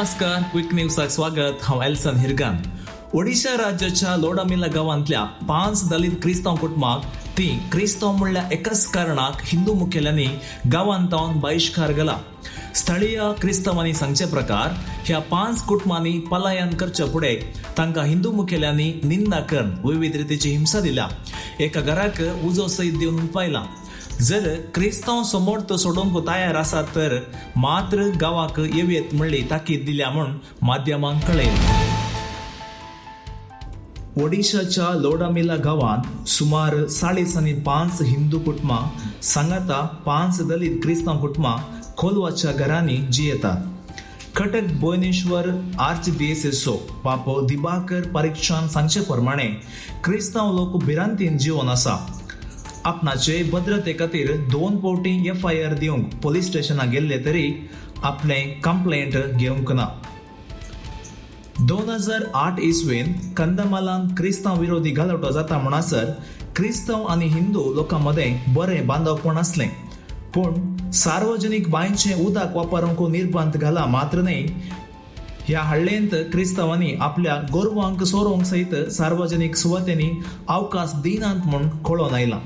नमस्कार, क्विक न्यूजाक स्वागत. हांव एल्सन हिरगान. ओडिशा राज्याच्या लोडामिला गांवांतल्या 5 दलित क्रिस्तांव कुटुंबाक ती क्रिस्तांव म्हणल्या एकाच कारणाक हिंदू मुखेल्यांनी गांवांत बहिश्कार घाला. स्थळीय क्रिस्तांवांनी सांगचे प्रकार ह्या 5 कुटुंबांनी पलायन करच्या फुडें तांकां हिंदू मुखेल्यांनी निंदा करून विविध रितीची हिंसा दिल्या. एका घराक उजो सयत दिवन पायला. जर क्रिस्तांव समोर सोडोवंक तयार आसात तर मात्र गांवाक येवयेत म्हणली ताकीद दिल्या म्हूण माध्यमांक कळयलें. ओडिशाच्या लोडामिला गांवांत सुमार 5.5 हिंदू कुटुंबां सांगाता 5 दलित क्रिस्तांव कुटुंबां खोलवाच्या घरांनी जियेतात. कटक भुवनेश्वर आर्चडिएसीसो बापो दिबाकर परिक्षान सांगचे प्रमाणे क्रिस्तांव लोक भिरांतीन जिवन आसा. आपणाचे भद्रते खातीर 2 फावटी FIR दिवंक पोलीस स्टेशनाक गेल्ले तरी आपले कंप्लेंट घेवंक ना. 2008 इसवेन कंदमालान क्रिस्तांव विरोधी घालवटो जाता म्हणसर क्रिस्तांव आनी हिंदू लोकां मदें बरें बांदवपण आसलें, पूण सार्वजनीक बांयचें उदक वापरूंक निर्बंध घाला मात्र न्हय, ह्या हळ्ळेंत क्रिस्तांवांनी आपल्या गोरवांक सोरोवंक सयत सार्वजनीक सुवातेंनी अवकाश दिनात म्हूण कळोन आयलां.